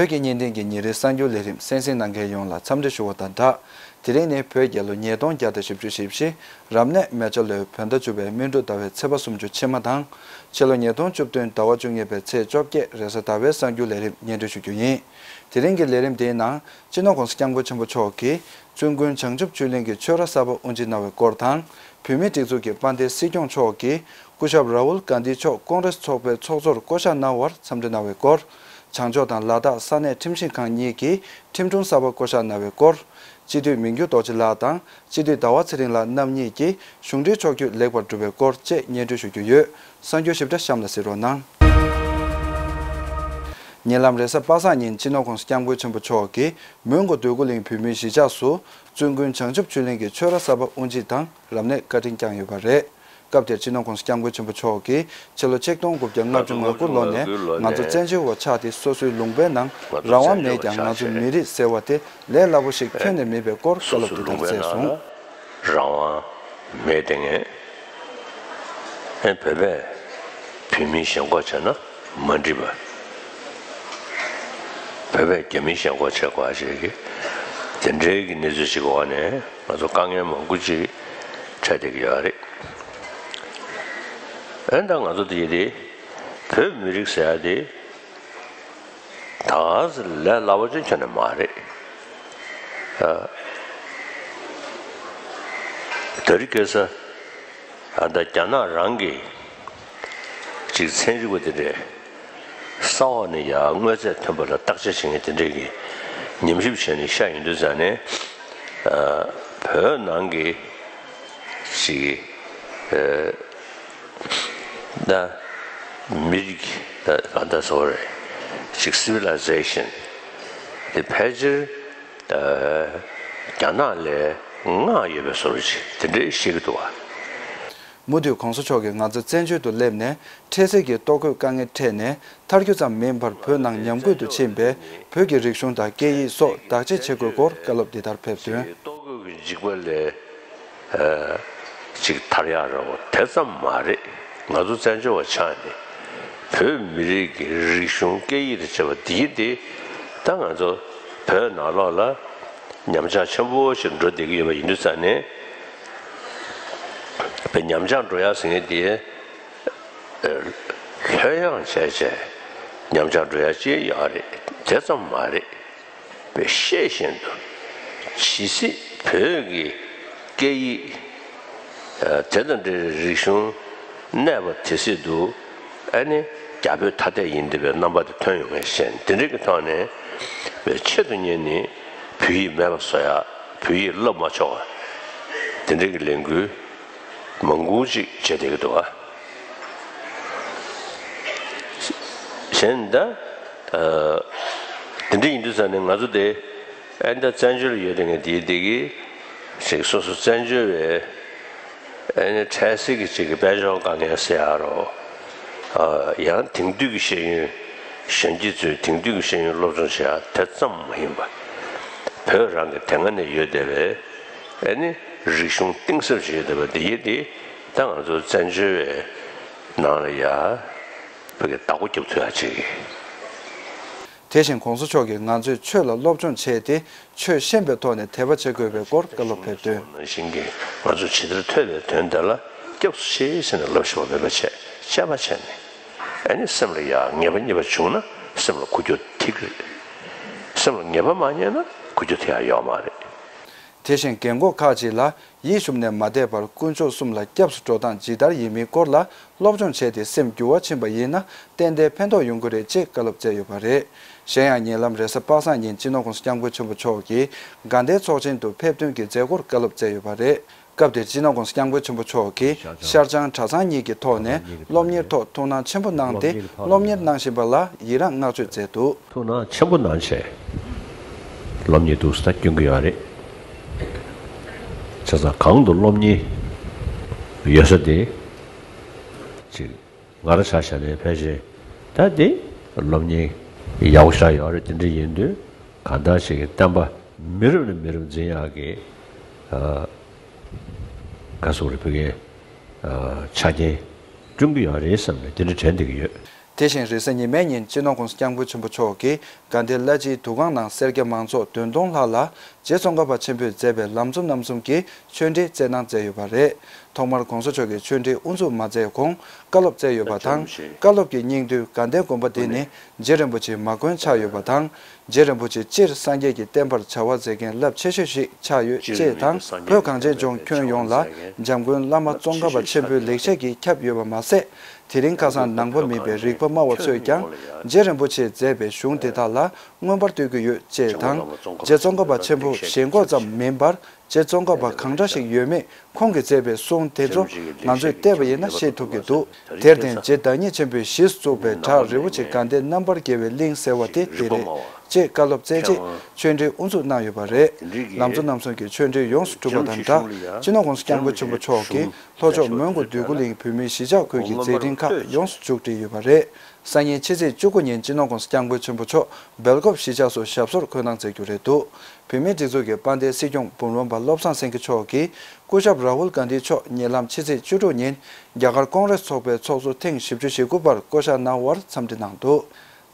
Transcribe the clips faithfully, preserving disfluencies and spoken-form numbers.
བོད་ཀྱི་བརྙན་འཕྲིན་གྱི་ཉིན་རེའི་གསར་འགྱུར་ལས་རིམ་གསན་གཟིགས་གནང་མཁན་ཡོངས་ལ་འཚམས་འདྲི་ཞུ་བ་དང་སྦྲགས། དེ་རིང་ནི་བོད་རྒྱལ་ལོ་ཉིས་སྟོང་བརྒྱ་དང་བཞི་བཅུ་ཞེ་བཞི། རབ་གནས་མེ་བྱ་ལོའི་བོད་ཟླ་བཅུ་པའི་སྨིན་དྲུག་ཟླ་བའི་ཚེས་པ་སུམ་ཅུ་ཕྱི་མ་དང་། ཕྱི་ལོ་ཉིས་སྟོང་བཅུ་བདུན་ཟླ་བ་བཅུ་གཉིས་པའི་ཚེས་བཅོ་བརྒྱད་རེས་གཟའ་ཟླ་བའི་གསར་འགྱུར་ལས་རིམ་སྙན་སྒྲོན་ཞུ་རྒྱུ་ཡིན། དེ་རིང་གི་ལས་རིམ་འདིའི་ནང་། སྤྱི་ནོར་༸གོང་ས་༸སྐྱབས་མགོན་ཆེན་པོ་མཆོག་གིས་བཙུན་དགོན་བྱང་ཆུབ་ཆོས་གླིང་གི་ཆོས་ར་གསར་པ་དབུ་འབྱེད་གནང་བའི་སྐོར་དང་། བོད་མིའི་སྒྲིག་འཛུགས་ཀྱི་དཔལ་ལྡན་སྲིད་སྐྱོང་མཆོག་གིས་སྐུ་ཞབས་རཱ་ཧུལ་གྷན་དྷི་མཆོག་ཀོང་རེས་ཚོགས་པའི་ཚོགས་གཙོར་བསྐོ་གཞག་གནང་བར་འཚམས་འདྲི་གནང་བའི་སྐོར། བྱང་ཕྱོགས་དང་ལ་དྭགས་ས་གནས་ཁྲིམས་ཞིབ་ཁང་གཉིས་ཀྱིས་ཁྲིམས་དྲུང་གསར་པ་བསྐོ་གཞག་གནང་བའི་སྐོར། སྤྱི་འཐུས་མི་འགྱུར་རྡོ་རྗེ་ལགས་དང་སྤྱི་འཐུས་ཟླ་བ་ཚེ་རིང་ལགས་རྣམ་གཉིས་ཀྱིས་གཞུང་འབྲེལ་ཕྱོགས་བསྐྱོད་ལེགས་པར་གྲུབ་པའི་སྐོར་བཅས་སྙན་སྒྲོན་ཞུ་རྒྱུ་ཡོད། གསར་འགྱུར་ཞིབ་ཕྲ་གཤམ་ལ་གཟིགས་རོགས་གནང་། ཉེ་ལམ་རེས་གཟའ་པ་སངས་ཉིན་སྤྱི་ནོར་༸གོང་ས་༸སྐྱབས་མགོན་ཆེན་པོ་མཆོག་གིས་མོན་གྷོ་འདོད་རྒུ་གླིང་བོད་མིའི་གཞིས་ཆགས་སུ་བཙུན་དགོན་བྱང་ཆུབ་ཆོས་གླིང་གི་ཆོས་ར་གསར་པ་དབུ་འབྱེད་དང་རབ་གནས་བཀའ་དྲིན་བསྐྱངས་ཡོད་པ་རེད། སྐབས་དེར་སྤྱི་ནོར་༸གོང་ས་༸སྐྱབས་མགོན་ཆེན་པོ་མཆོག་གིས་ཕྱི་ལོ་ཆིག་སྟོང་དགུ་བརྒྱ་ལྔ་བཅུ་ང་དགུ་ལོ་ནས་ང་ཚོ་བཙན་བྱོལ་བ་ཆགས་ཏེ་སོ་སོའི་ལུང་པའི་ནང་རང་དབང་མེད་ཀྱང་ང་ཚོའི་མི་རིགས་ཟེར་བ་དེ་ལས་སླ་པོ་ཞིག་ཁྱོན་ནས་མེད་པའི་སྐོར་བཀའ་སློབ་དེ་ལྟར་སྩལ་སོང་། རང་དབང་མེད་དེ་ངས་ཨེ་བོད་པས་བོད་མིའི་ཞེན་ཁོག་བྱས་ན་མ་འགྲིག་པ། བོད་པས་རྒྱ་མིའི་ཞེན་ཁོག་བྱེད་དགོས་ཞེས་ཀྱི་དེ་འདྲའི་གི་གནས་ཚུལ་ཞིག་གི་འོག་ནས་ང་ཚོ་དཀའ་ངལ་མང་པོ་ཅིག་འཕྲད་བསྡད་ཀྱི་ཡོད་རེད། ཨེ་ད་ང་ཚོ་དེ་ཡི་དེ་བོད་མི་རིགས་ཟེར་ཡ་དེ། ད་ག་ཟེ་ལས་སླ་པོ་ཅིག་ཁྱོན་ནས་མ་རེད། ཨ། དེ་རིང་ཁ་སང་ཨ་ད་རྒྱ་ནག་རང་གི་ཅིག་ཚན་རིག་པ་དེ་འདྲས་ས་འོག་ནས་ཡར་དངོས་རྫས་ཐོན་པ་ལ་བརྟག་དཔྱད་བྱེད་མཁན་དེ་འདྲས་ཀྱིས་ཉམས་ཞིབ་བྱས་ནས་བཤད་ཡོང་དུས་ཙང་ནས། ཨ། བོད་ནང་གི་ཅིག་ཨ། ད་མི་རིགས་ད་གང་ལྟར་ཟེར་བ་རེད། ཅིག་སི་ཝི་ལའི་ཟེ་ཤན་དེ་ཕལ་ཆེར་ཨ་རྒྱ་ནག་ལས་སྔ་ཡོད་པའི་བཟོ་འདྲ་ཅིག་དེ་འདྲའི་བཤད་ཀྱི་འདུག་བ། མུ་མཐུད་༸གོང་ས་མཆོག་གིས་ང་ཚོ་བཙན་བྱོལ་དུ་སླེབས་ནས་འཕྲལ་སེལ་གྱི་ལྟོ་གོས་དཀའ་ངལ་འཕྲད་ནས་མཐར་གྱུར་ཙམ་མིན་པར་བོད་ནང་ཉམས་རྒུད་དུ་ཕྱིན་པའི་བོད་ཀྱི་རིག་གཞུང་དང་སྐད་ཡིག་སོགས་བདག་གཅེས་བྱེད་དགོས་སྐོར་བཀའ་སློབ་འདི་ལྟར་ཕེབས་དོན། ལྟོ་གོས་ཀྱི་འཇིགས་པ་ལས། ཨ། ཅིག་ཐར་ཡག་རེད་བ། དེ་ཙམ་མ་རེད། ང་ཚོ་བཙན་བྱོལ་བ་ཆགས་ནས་བོད་མི་རིགས་ཀྱི་རིག་གཞུང་སྐད་ཡིག་དང་བཅས་པ་འདི་དེ་ད་ང་ཚོ་བོད་ནང་ལོགས་ལ་ཉམས་ཆག་ཆེན་པོ་ཞིག་འགྲོ་བསྡད་ཀྱི་ཡོད་པ་ཡིན་དུས་ཙང་ནས། བོད་ཉམས་ཆག་འགྲོ་ཡག་ཟེར་མཁན་དེ་ལྷོད་ཡངས་བྱས་བྱས་ཉམས་ཆག་འགྲོ་ཡག་ཅིག་ཡོད་རེད། དེ་ཙམ་མ་རེད། པའི་ཤེས་བཞིན་དུ་ཇི་སྲིད་བོད་ཀྱི་སྐད་ཡིག་ཨ་དེ་དང་འབྲེལ་བའི་རིག་གཞུང་གནས་པ་དེ་སྲིད་དུ་ཨ་ནི་རྒྱ་བོད་ཐ་དད་ཡིན་བསྡད་པའི་རྣམ་པ་དེ་ཐོན་ཡོང་མཁན་ཞིག་བྱས་ནས། དེ་འདྲ་གི་ཐོག་ནས་པའི་ཆེད་དུ་གཉེར་ནས་བོད་ཡིག་མེད་པ་བཟོ་ཡག་བོད་ཡིག་བསླབ་མ་ཆོག་པ་དེ་འདྲ་གི་ལས་འགུལ་མང་པོ་ཅིག་བྱས་བསྡད་ཀྱི་འདུག་ཨ། གཞན་ད། ཨ། དེ་འདྲ་ཡིན་དུས་ཙང་ནས་ང་ཚོ་དེ་ཨ་ནི་ད་བཙན་བྱོལ་ཡོད་དེ་ངས་དེའི་དེ་གི་ཞིག་སོ་སོ་བཙན་བྱོལ་བའི་ཨ་ནི་འཕྲལ་སེལ་གྱི་ཅིག་གི་དཔལ་འབྱོར་དཀའ་ངལ་སེལ་ཡག་རོགས། ཨ། ཡང་དེང་དུས་ཀྱི་ཤེས་ཡོན་གཞོན་སྐྱེས་ཚོས་དེང་དུས་ཀྱི་ཤེས་ཡོན་སློབ་སྦྱོང་བྱེད་ཡག་དེ་ཙམ་མ་ཡིན་པ། བོད་རང་གི་དེ་སྔ་ནས་ཡོད་བསྡད་པའི་ཨ་ནི་རིག་གཞུང་གཏིང་ཟབ་ཅིག་ཡོད་བསྡད་པ་དེ་ཡིན་དེ། ད་ང་ཚོ་བཙན་བྱོལ་བའི་ནང་ལ་ཡ་བོད་ཀྱི་བདག་པོ་རྒྱབ་ཐུབ་ཡག་ཅིག་དེ་བཞིན་༸གོང་ས་མཆོག་གིས་ང་ཚོས་ཆོས་ལ་སློབ་སྦྱོང་བྱས་ཏེ་ཆོས་ཤེས་པའི་ཐོག་ནས་དད་པ་བྱེད་དགོས་པའི་སྐོར་བཀའ་སློབ་ཕེབས་དོན། ནང་བཞིན་གྱི་ང་ཚོ་ཇི་ལྟར་ཐོས་པའི་དོན་དེ་ལ་སྐྱབས་སུ་མཆི་ཟེར་ནས་ལབ་ཤེས་པ་མེད་པ་བྱས་དཔྱད་པ་བྱས་ནས། ཨ་ནི་སེམས་ལ་ཡ་ངེས་པ་རྙེད་པ་བྱུང་ན་སེམས་ལ་འགུལ་སྐྱོད་ཐིག་རེད། སེམས་ལ་ངེས་པ་མ་རྙེད་ན་འགུལ་སྐྱོད་ཐིག་ཡག་ཡོད་མ་རེད། དེ་བཞིན་རྒན་གོག་ཁག་ཅིག་ལ་ཡིད་ཞུམ་ནས་མ་བསྡད་པར་དཀོན་མཆོག་གསུམ་ལ་སྐྱབས་སུ་འགྲོ་སྟངས་ཇི་ལྟར་ཡིན་མིན་སྐོར་ལ་སློབ་སྦྱོང་བྱས་ཏེ་སེམས་འགྱུར་བ་ཕྱིན་པ་ཡིན་ན་ཏན་ཏན་ཕན་ཐོགས་ཡོང་གི་རེད་ཅེས་བཀའ་སློབ་སྩལ་ཡོད་པ་རེད། གཞན་ཡང་ཉེ་ལམ་རེས་གཟའ་པ་སངས་ཉིན་སྤྱི་ནོར་༸གོང་ས་༸སྐྱབས་མགོན་ཆེན་པོ་མཆོག་གིས་དགའ་ལྡན་ཚོགས་ཆེན་དུ་ཕེབས་ཐོན་གྱི་མཛད་སྒོར་བཀའ་སློབ་སྩལ་ཡོད་པ་རེད། སྐབས་དེར་སྤྱི་ནོར་༸གོང་ས་༸སྐྱབས་མགོན་ཆེན་པོ་མཆོག་གིས་ཤར་བྱང་གྲྭ་ཚང་གཉིས་ཀྱི་ཐོག་ནས་སློབ་གཉེར་ཐོག་ཐུགས་སྣང་ཆེན་པོ་གནང་སྟེ་སློབ་གཉེར་གནང་བཞིན་པ་ལ་ཡི་རངས་བསྔགས་བརྗོད་མཛད་འདུག་ཐུགས་སྣང་ཆེན་པོ་གནང་བྱས་སློབ་གཉེར་འདུག་ས་ད་སྐྱོན་གྱི་ཡོད་རེད། བྱས་ཙང་གང་དུ་སློབ་གཉེར་ཡོད་ས་དེ་ཅིག་ང་རང་ཆ་བཞག་ནས་ཕལ་ཆེར་ད་དེ་སློབ་གཉེར་ཡག་པོ་ཞེ་དྲག་ཡོད་རེད། དེ་འདྲ་ཡིན་དུས་གང་ལྟར་ཞིག་གི་བསྟན་པ་མི་རབས་ནས་མི་རབས་འཛིན་ཡག་གི་ཨ་ག་ཟེར་རེད། བོད་ཀྱི་ཨ་ཆ་རྐྱེན་བསྐྲུན་གྱི་ཡོད་རེད་བསམ་ནས་དེ་འདྲ་དྲན་བསྡད་ཀྱི་ཡོད། དེ་བཞིན་རེས་གཟའ་ཉི་མའི་ཉིན་སྤྱི་ནོར་༸གོང་ས་༸སྐྱབས་མགོན་ཆེན་པོ་མཆོག་གིས་དགའ་ལྡན་བླ་སྤྱིའི་འདུ་ཁང་ནང་སེར་སྐྱ་མང་ཚོགས་བདུན་སྟོང་ལྷག་ལ་རྗེ་ཙོང་ཁ་པ་ཆེན་པོས་མཛད་པའི་ལམ་གཙོ་རྣམ་གསུམ་གྱི་ཆོས་འབྲེལ་སྩལ་གནང་མཛད་ཡོད་པ་རེད། ཐོག་མར་༸གོང་ས་མཆོག་གིས་ཆོས་འབྲེལ་དབུ་འཛུགས་མ་མཛད་གོང་བཀའ་སློབ་སྩལ་ཡོད་པ་དང་། བཀའ་སློབ་ཀྱི་སྙིང་དོན། དགའ་ལྡན་དགོན་པ་འདི་ནི་རྗེ་རིན་པོ་ཆེའི་མ་དགོན་ཆགས་ཡོད་པ་དང་། རྗེ་རིན་པོ་ཆེ་སྤྱིར་སངས་རྒྱས་ཀྱི་བསྟན་པར་བྱ་བ་མཛད་མཁན་རླབས་ཆེ་ཤོས་ཤིག་ཆགས་ཡོད་ཅེས་དང་། བོད་གངས་ཅན་ལྗོངས་ཁྱོན་ཡོངས་ལ་འཇམ་མགོན་བླ་མ་ཙོང་ཁ་པ་ཆེན་པོའི་ལེགས་བཤད་ཀྱིས་ཁྱབ་ཡོད་པ་མ་ཟད། དེ་རིང་ཁ་སང་ནང་པ་མིན་པའི་རིག་པ་སྨྲ་བ་ཚོས་ཀྱང་རྗེ་རིན་པོ་ཆེས་མཛད་པའི་གཞུང་དེ་དག་ལ་མངོན་པར་བསྟོད་ཀྱི་ཡོད་ཅེས་དང་། རྗེ་ཙོང་ཁ་པ་ཆེན་པོ་ཞེན་ཁོག་ཙམ་མིན་པར། རྗེ་ཙོང་ཁ་པ་གང་འདྲ་ཞིག་ཡོད་མེད་ཁོང་གིས་མཛད་པའི་གསུང་དེ་ཚོ་ང་ཚོས་བལྟས་པ་ཡིན་ན་ཤེས་ཐུབ་ཀྱི་འདུག་དེར་བརྟེན་རྗེ་བདག་ཉིད་ཆེན་པོས་གཞི་བཙུགས་པའི་བྲག་རི་བོ་ཆེ་དགའ་ལྡན་རྣམ་པར་རྒྱལ་བའི་གླིང་ཟེར་བ་དེ་འདི་རེད། ཅེས་བཀའ་སློབ་སྩལ་རྗེས་ཆོས་འབྲེལ་དབུ་འཛུགས་གནང་ཡོད་པ་རེད། ལམ་གཙོ་རྣམ་གསུམ་གྱི་ཆོས་འབྲེལ་ཡོངས་སུ་གྲུབ་པ་དང་སྦྲགས། སྤྱི་ནོར་༸གོང་ས་༸སྐྱབས་མགོན་ཆེན་པོ་མཆོག་གིས་ལྷོ་ཕྱོགས་མོན་གྷོ་འདོད་རྒུ་གླིང་བོད་མིའི་གཞིས་ཆགས་ཁུལ་གྱི་མཛད་འཕྲིན་ཁག་ཡོངས་སུ་མཇུག་བསྒྲིལ་ཡོད་པ་རེད། སང་ཉིན་ཕྱི་ཚེས་བཅུ་དགུ་ཉིན་སྤྱི་ནོར་༸གོང་ས་༸སྐྱབས་མགོན་ཆེན་པོ་མཆོག་སྦེལ་ཀོབ་གཞིས་ཆགས་སུ་ཞབས་སོར་འཁོད་གནང་མཛད་རྒྱུ་རེད་འདུག་བོད་མིའི་སྒྲིག་འཛུགས་ཀྱི་དཔལ་ལྡན་སྲིད་སྐྱོང་འབུམ་རམས་པ་བློ་བཟང་སེང་གེ་མཆོག་གིས་སྐུ་ཞབས་ར་ཧུལ་གྷན་དྷི་མཆོག་ཉེ་ལམ་ཕྱི་ཚེས་བཅུ་དྲུག་ཉིན་རྒྱ་གར་ཀོང་རེས་ཚོགས་པའི་ཚོགས་གཙོ་ཐེངས་བཞི་བཅུ་ཞེ་དགུ་པར་བསྐོ་བཞག་གནང་བར་འཚམས་འདྲི་གནང་འདུག་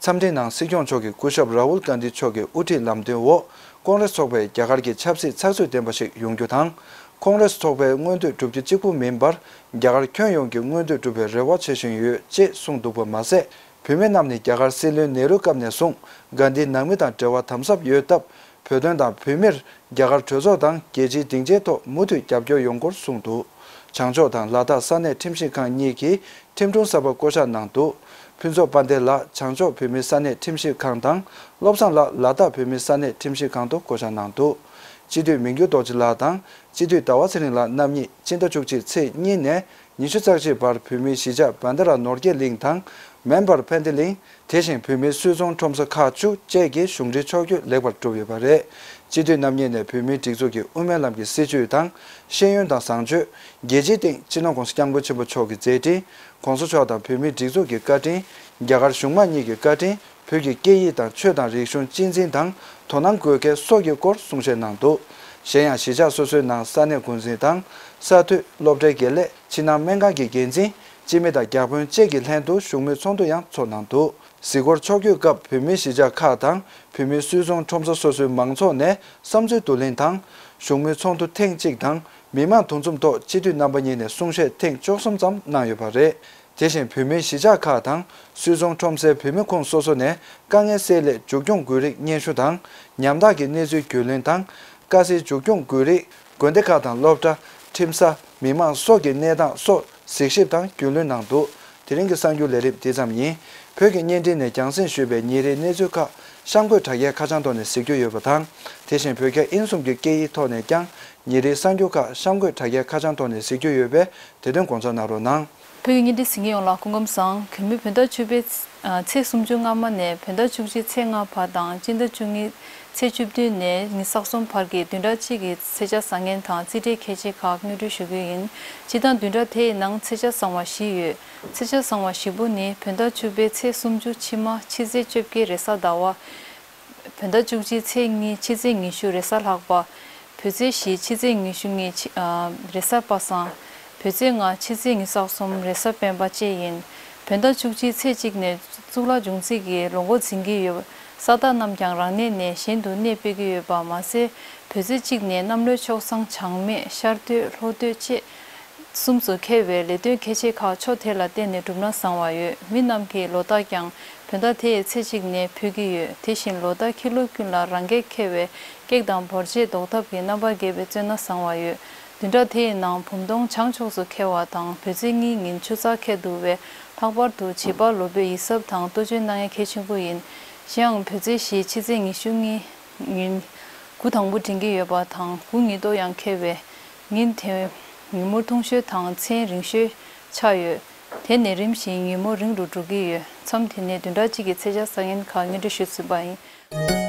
འཚམས་འདྲིའི་ནང་སྲིད་སྐྱོང་མཆོག་གིས་སྐུ་ཞབས་ར་ཧུལ་གྷན་དྷི་མཆོག་གི་དབུ་ཁྲིད་ལམ་སྟོན་འོག་ཀོང་རེས་ཚོགས་པས་རྒྱ་གར་གྱི་ཆབ་སྲིད་ཚགས་ཚུད་ལྡན་པ་ཞིག་ཡོང་རྒྱུ་དང་། ཀོང་རེས་ཚོགས་པའི་མངོན་འདོད་བསྒྲུབ་རྒྱུ་གཅིག་པུ་མིན་པར་རྒྱ་གར་ཁྱོན་ཡོངས་ཀྱི་མངོན་འདོད་བསྒྲུབ་པའི་རེ་བ་བྱེད་བཞིན་ཡོད་ཅེས་གསུངས་འདུག་པ་མ་ཟད། བུད་མེད་རྣམས་ནི་རྒྱ་གར་སྲིད་བློན་ནེ་རུ་སྐབས་ནས་བཟུང་གྷན་དྷིའི་ནང་མི་དང་འབྲེལ་བ་དམ་ཟབ་ཡོད་སྟབས། བོད་དོན་དང་བོད་མིར་རྒྱ་གར་གྲོས་ཚོགས་དང་རྒྱལ་སྤྱིའི་སྡིངས་ཆའི་ཐོག་མུ་མཐུད་རྒྱབ་སྐྱོར་ཡོང་སྐོར་གསུངས་འདུག་བྱང་ཕྱོགས་དང་ལ་དྭགས་ས་གནས་ཁྲིམས་ཞིབ་ཁང་གཉིས་ཀྱིས་ཁྲིམས་དྲུང་གསར་པ་བསྐོ་གཞག་གནང་འདུག་ཕུན་ཚོགས་དཔལ་ལྡན་ལགས་བྱང་ཕྱོགས་བོད་མིའི་ས་གནས་ཁྲིམས་ཞིབ་ཁང་དང་། བློ་བཟང་ལགས་ལ་དྭགས་བོད་མིའི་ས་གནས་ཁྲིམས་ཞིབ་ཁང་དུ་བསྐོ་གཞག་གནང་འདུག་སྤྱི་འཐུས་མི་འགྱུར་རྡོ་རྗེ་ལགས་དང་སྤྱི་འཐུས་ཟླ་བ་ཚེ་རིང་ལགས་རྣམ་གཉིས་སྤྱི་ཟླ་བཅུ་གཅིག་ཚེས་གཉིས་ནས་ཉི་ཤུ་རྩ་གཅིག་བར་བོད་མིའི་གཞིས་ཆགས་བྷན་དྷ་ར་ནོར་རྒྱས་གླིང་དང་། མེམ་བར་ཕན་བདེ་གླིང་། དེ་བཞིན་བོད་མིའི་སུད་ཚོང་ཁྲོམ་ས་ཁག་བཅུ་བཅས་ཀྱི་གཞུང་འབྲེལ་ཕྱོགས་བསྐྱོད་ལེགས་པར་གྲུབ་ཡོད་པ་རེད། སྤྱི་འཐུས་རྣམ་གཉིས་ནས་བོད་མིའི་སྒྲིག་འཛུགས་ཀྱི་དབུ་མའི་ལམ་གྱི་སྲིད་བྱུས་དང་། ཤེས་ཡོན་དང་བཟང་སྤྱོད། རྒྱལ་སྤྱིའི་སྟེང་སྤྱི་ནོར་༸གོང་ས་༸སྐྱབས་མགོན་ཆེན་པོ་མཆོག་གི་མཛད་འཕྲིན། ༸གོང་ས་མཆོག་དང་བོད་མིའི་སྒྲིག་འཛུགས་ཀྱི་བཀའ་དྲིན། རྒྱ་གར་གཞུང་མང་གཉིས་ཀྱི་བཀའ་དྲིན། བོད་ཀྱི་སྐད་ཡིག་དང་ཆོས་དང་རིག་གཞུང་གཅེས་འཛིན་དང་དོ་སྣང་དགོས་གལ་སོགས་ཀྱི་སྐོར་གསུང་བཤད་གནང་འདུག་གཞན་ཡང་གཞིས་ཆགས་སོ་སོའི་ནང་ས་གནས་འགོ་འཛིན་དང་། ས་འཐུས། སློབ་གྲྭའི་དགེ་ལས། ཕྱི་ནང་སྨན་ཁང་གི་འགན་འཛིན། སྤྱི་མི་དང་བརྒྱ་དཔོན་བཅས་ཀྱི་ལྷན་དུ་བཞུགས་མོལ་ཚོགས་འདུ་ཡང་ཚོགས་གནང་འདུག་གཟིགས་སྐོར་ཕྱོགས་བསྐྱོད་སྐབས་བོད་མིའི་གཞིས་ཆགས་ཁག་དང་བོད་མིའི་སུད་ཚོང་ཁྲོམ་ས་སོ་སོའི་མང་ཚོགས་ནས་བསམ་ཚུལ་བསྡུ་ལེན་དང་། བཞུགས་མོལ་ཚོགས་འདུ་ཐེངས་གཅིག་དང་མི་མང་འདུ་འཛོམས་ཐོག་སྤྱི་འཐུས་རྣམ་པ་གཉིས་ནས་གསུང་བཤད་ཐེངས་བཅུ་གསུམ་ཙམ་གནང་ཡོད་པ་རེད། དེ་བཞིན་བོད་མིའི་གཞིས་ཆགས་ཁག་དང་སུད་ཚོང་ཁྲོམ་སའི་བུད་མེད་ཁོངས་སོ་སོ་ནས་དཀའ་ངལ་སེལ་སླད་མཇུག་སྐྱོང་དགོས་རིགས་སྙན་ཞུ་དང་། ཉམ་ཐག་གི་གནས་ཚུལ་རྒྱུས་ལོན་དང་། དཀའ་སེལ་མཇུག་སྐྱོང་དགོས་རིགས། དགོན་སྡེ་ཁག་དང་སློབ་གྲྭ། ཁྲིམས་ས། མི་མང་སོགས་ཀྱི་གནས་སྟངས་སོགས་གཟིགས་ཞིབ་དང་རྒྱུས་ལོན་གནང་འདུག་དེ་རིང་གི་གསར་འགྱུར་ལས་རིམ་འདི་ཙམ་ཡིན། བོད་ཀྱི་བརྙན་འཕྲིན་ནས་རྒྱང་སྲིང་ཞུས་པའི་ཉིན་རེའི་གནས་ཚུལ་ཁག་གཤམ་འཁོད་དྲ་རྒྱའི་ཁ་བྱང་ཐོག་ནས་གཟིགས་རྒྱུ་ཡོད་པ་དང་། དེ་བཞིན་བོད་རྒྱ་དབྱིན་གསུམ་གྱི་སྐད་ཡིག་ཐོག་ནས་ཀྱང་ཉིན་རེའི་གསར་འགྱུར་ཁག་གཤམ་འཁོད་དྲ་རྒྱའི་ཁ་བྱང་ཐོག་ནས་གཟིགས་རྒྱུ་ཡོད་པས་དེ་དོན་དགོངས་ཚོལ་གནང་རོགས་གནང་། བོད་ཀྱི་བརྙན་འཕྲིན་གཟིགས་མཁན་ཡོངས་ལ་སྐུ་ཁམས་བཟང་། གུས་མོས་བོད་ཟླ་བཅུ་པའི་ཚེས་སུམ་ཅུ་སྔ་མ་ནས་བོད་ཟླ་བཅུ་གཅིག་ཚེས་ལྔ་བར་དང་སྤྱི་ཟླ་བཅུ་གཉིས་ཚེས་བཅུ་བདུན་ནས་ཉི་ཤུ་རྩ་གསུམ་བར་གྱི་བདུན་ཕྲག་གཅིག་གི་ཚེས་ཆ་བཟང་ངན་དང་རྩིས་འབྲས་ཁྱད་ཆོས་ཁག་སྙན་སྒྲོན་ཞུ་རྒྱུ་ཡིན། སྤྱིར་བཏང་བདུན་ཕྲག་དེའི་ནང་ཚེས་ཆ་བཟང་བ་བཞི་ཡོད། ཚེས་ཆ་བཟང་བ་བཞི་པོ་ནི་བོད་ཟླ་བཅུ་པའི་ཚེས་སུམ་ཅུ་ཕྱི་མ་ཕྱི་ཚེས་བཅོ་བརྒྱད་རེས་གཟའ་ཟླ་བ། བོད་ཟླ་བཅུ་གཅིག་ཚེས་གཉིས་ཕྱི་ཚེས་ཉི་ཤུ་རེས་གཟའ་ལྷག་པ། བོད་ཚེས་བཞི་ཕྱི་ཚེས་ཉི་ཤུ་གཉིས་ཕྱི་ཨ་རེས་གཟའ་པ་སངས། བོད་ཚེས་ལྔ་ཕྱི་ཚེས་ཉི་ཤུ་རྩ་གསུམ་རེས་གཟའ་སྤེན་པ་བཅས་ཡིན། བོད་ཟླ་བཅུ་གཅིག་ཚེས་གཅིག་ནས་གཙུག་ལག་འབྱུང་རྩིས་ཀྱི་ལོ་འགོ་འཛིན་གྱི་ཡོད། ས་བདག་རྣམས་ཀྱང་རང་གནས་ནས་གཞན་དུ་གནས་སྤོས་ཀྱི་ཡོད་པ་མ་ཟད། བོད་ཚེས་གཅིག་ནས་གནམ་ལོའི་ཆོག་སང་བྱང་སྨད་ཤར་སྟོད་ལྷོ་སྟོད་བཅས། གསུམ་དུ་ཁེལ་བའི་ལས་དོན་གལ་ཆེ་ཁག་ཕྱོགས་དེ་ལ་བརྟེན་ནས་བསྒྲུབས་ན་བཟང་བ་ཡོད། མི་རྣམས་ཀྱིས་ལོ་རྟགས་ཀྱང་བོད་ཟླ་དེའི་ཚེས་གཅིག་ནས་ཕུལ་གྱི་ཡོད། དེ་བཞིན་ལོ་ལྟར་ཁྱི་ལོ་ཀུན་ལ་རང་གས་འཁེལ་བའི་ཀེག་དང་འབོར་ཆས་འདོགས་ཐབས་ཀྱི་རྣམ་པར་རྒྱལ་བའི་བརྩོན་ན་བཟང་བ་ཡོད། བདུན་ཕྲག་དེའི་ནང་བུམ་སྟོང་བྱང་ཕྱོགས་སུ་ཁེལ་བ་དང་བོད་ཚེས་གཉིས་ཉིན་ཆུ་ཚགས་ཁེལ་འདུག་བས་ལྷག་པར་དུ་བྱིས་པ་ལོ་པའི་ཡིད་གཟབ་དང་ལྟོ་བཅོས་གནང་ཡ་གལ་ཆེན་པོ་ཡིན། གཞན་ཡང་བོད་ཚེས་བཞི་ཕྱི་ཚེས་ཉི་ཤུ་གཉིས་ཉིན་དགུ་དང་པོ་འདྲེན་གྱི་ཡོད་པ་དང་དགུ་ཉིས་ཐོ་ཡང་ཁེལ་བས། ཉིན་དེ་ཉིན་མོར་ཐུང་ཤོས་དང་མཚན་རིང་ཤོས་ཆགས་ཡོད། དེ་ནས་རིམ་བཞིན་ཉིན་མོ་རིང་རུ་འགྲོ་གི་ཡོད། མཚམས་དེ་ནས་བདུན་ཕྲག་གཅིག་གི་ཚེས་ཆ་བཟང་ངན་ཁག་སྙན་སྒྲོན་ཞུས་ཟིན་པ་ཡིན།